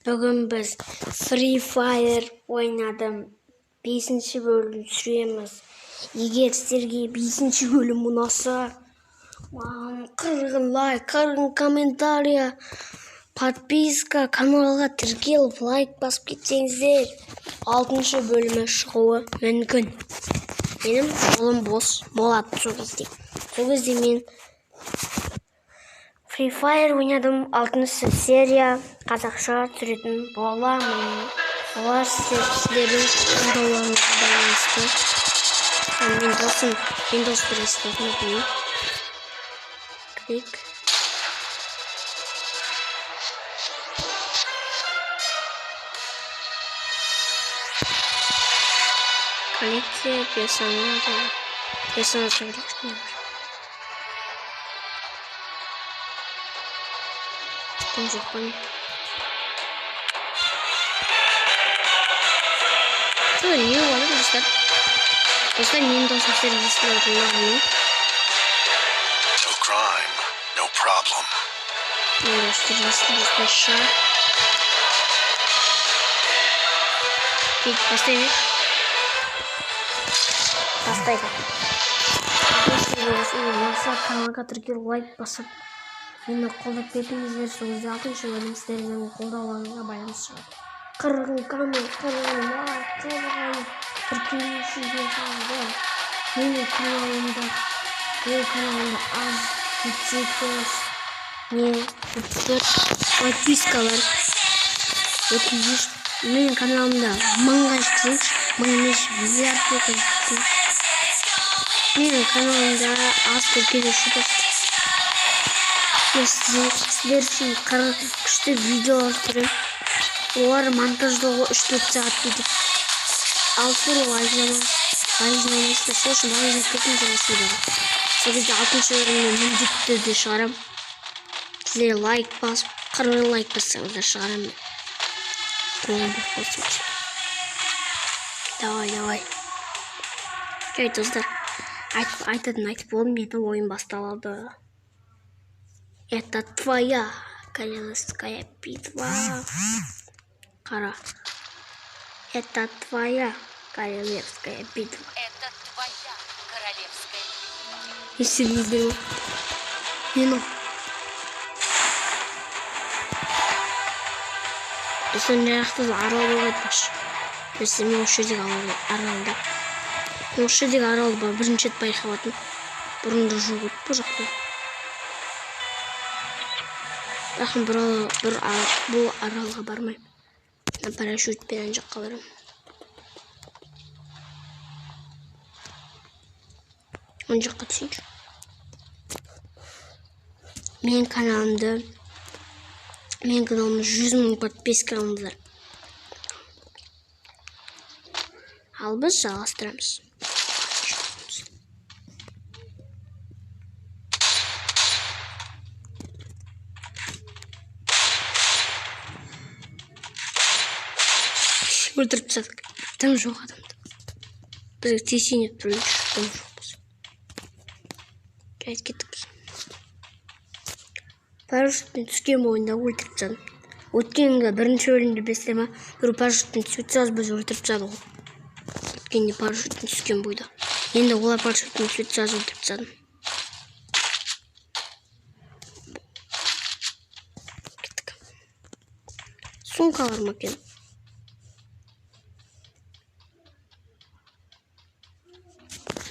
Бүгін біз Free Fire ойнадым. 5-ші бөлім түсіреміз. Егер сіздерге 5-ші бөлім ұнаса, маған 40 лайк, 40 комментария, подписка, каналға тіркеліп, лайк басып кетсеңіздер, 6-шы бөлімі шығуы мүмкін. Менің қолым бос болады сол кезде. Сол кезде мен Free Fire ойнадым, 6-шы серия қазақша түсіретін боламын. Олар сіздердің қолдауларыңызға байланысты. Мен досым, мен дос бір естетін білмеймін. Клик. Коллекция персонажа. Персонажа не бар. Тым жоқ па не? Что не болады, достар? Достар, менің досым сіздерге естіліп жатыр ма білмеймін. No crime, no problem. Менің достар естіліп жатқан шығар. Кет, бастай бер. Бастайды. Егер каналға тіркеліп, лайк басып, мені қолдап кетіңіздер. Сол кезде 6-шы бөлім сіздердің қолдауларыңызға байланысты шығады. 40 коммент, 40 лайк, 40 тіркелуші болсаңыздар, менің каналымда аз 32 не 34 подписка бар. 33. Менің каналымда 1000-ға жетсеңші, 1000 емес, миллиардқа жетсеңші. Менің каналымда аз тіркелуші бар. Мен сіздер үшін күшті видеолар түсіремін. Олар монтаждауға 3-4 сағат кетеді. Ал сол лайк жинамайсыздар. Сол үшін лайк жинап кетіңіздер осы видеоға. Сол кезде 6-шы бөлімді міндетті түрде шығарамын. Сіздер лайк басып, 40 лайк бассаңыздар шығарамын мен. Қолым бос болсын. Давай, давай. Жай, достар. Айтатын айтып болдым, енді ойын басталады. Это твоя королевская битва. Қара. Это твоя королевская битва. Это твоя королевская битва. Естідіңіздер ме? Нені? Достар, мына жақта да арал бар айтпақшы. Достар, мен осы жердегі аралды. Мен осы жердегі аралды бірінші рет байқап жатырмын. Бұрында жоқ еді бұл жақта. Бірақ мен бұл аралға бармаймын. Мен парашютпен ана жаққа барамын. Ана жаққа түсейінші. Менің каналымда 100 мың подписка алыңыздар. Ал біз жалғастырамыз. Өлтіріп тастадық. Тым жоқ адамды. Бізге тиісейін деп тұр, тым жоқ біз. Жайт кеттік біз. Парашютпен түскен бойында өлтіріп тастадым. Өткенгі бірінші бөлімде білесіздер ма? Біреу парашютпен түсіп сразу біз өлтіріп тастады ғой. Өткенде парашютпен түскен бойда. Енді олар парашютпен түсіп сразу өлтіріп тастадым. Кеттік. Сумка бар ма екен?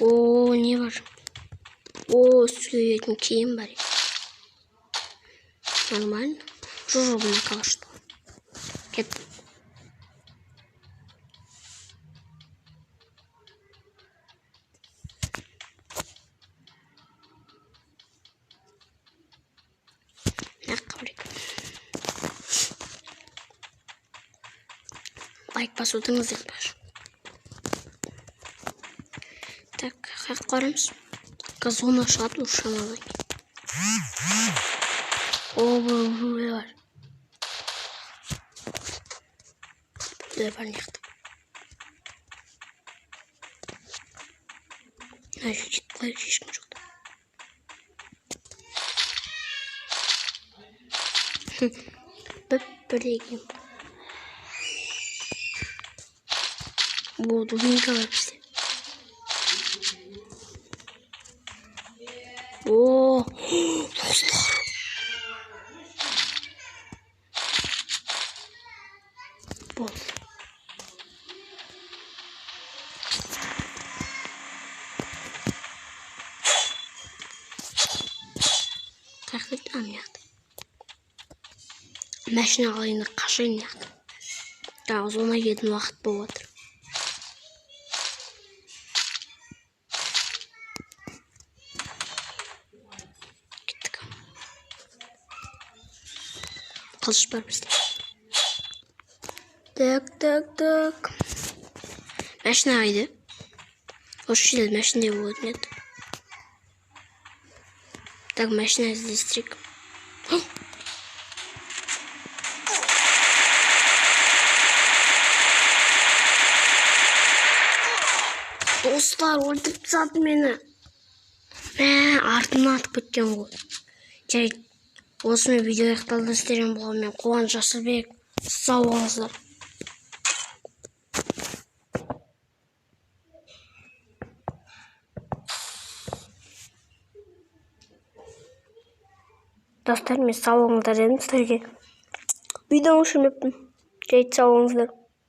О, не бар? О, үстіге киетін киім бар. Нормально. Жоқ, мына калашты. Кеттім. Мына жаққа барайық. Лайк басудыңыз айтпақшы. Так, қаяққа барамыз? Зона шығады уже шамалы. О, біреулер бар. Біреулер бар мына жақта. Мына жерге жетіп қояйық, ешкім жоқ. Бір деген. О, дубинка бар бізде. О, достар. Болды. Қаяқта кетті? А, мына жақта. Машина енді қашайын мына жақта. Тағы зона келетін уақыт болып жатыр. Кеттік. Қылыш бар бізде. Так, так, так. Машина қайда? Осы жерде машина болатын еді. Так, машина іздестірейік. Достар, өлтіріп тастады мені. Мә, артымнан атып кеткен ғой. Жарайды, осымен видео аяқталды. Сіздермен болған мен, Қуаныш Жасылбек. Сау болыңыздар. Достар, мен сау болыңыздар дедім сіздерге. Видеоны өшірмеппін. Жарайды, сау болыңыздар.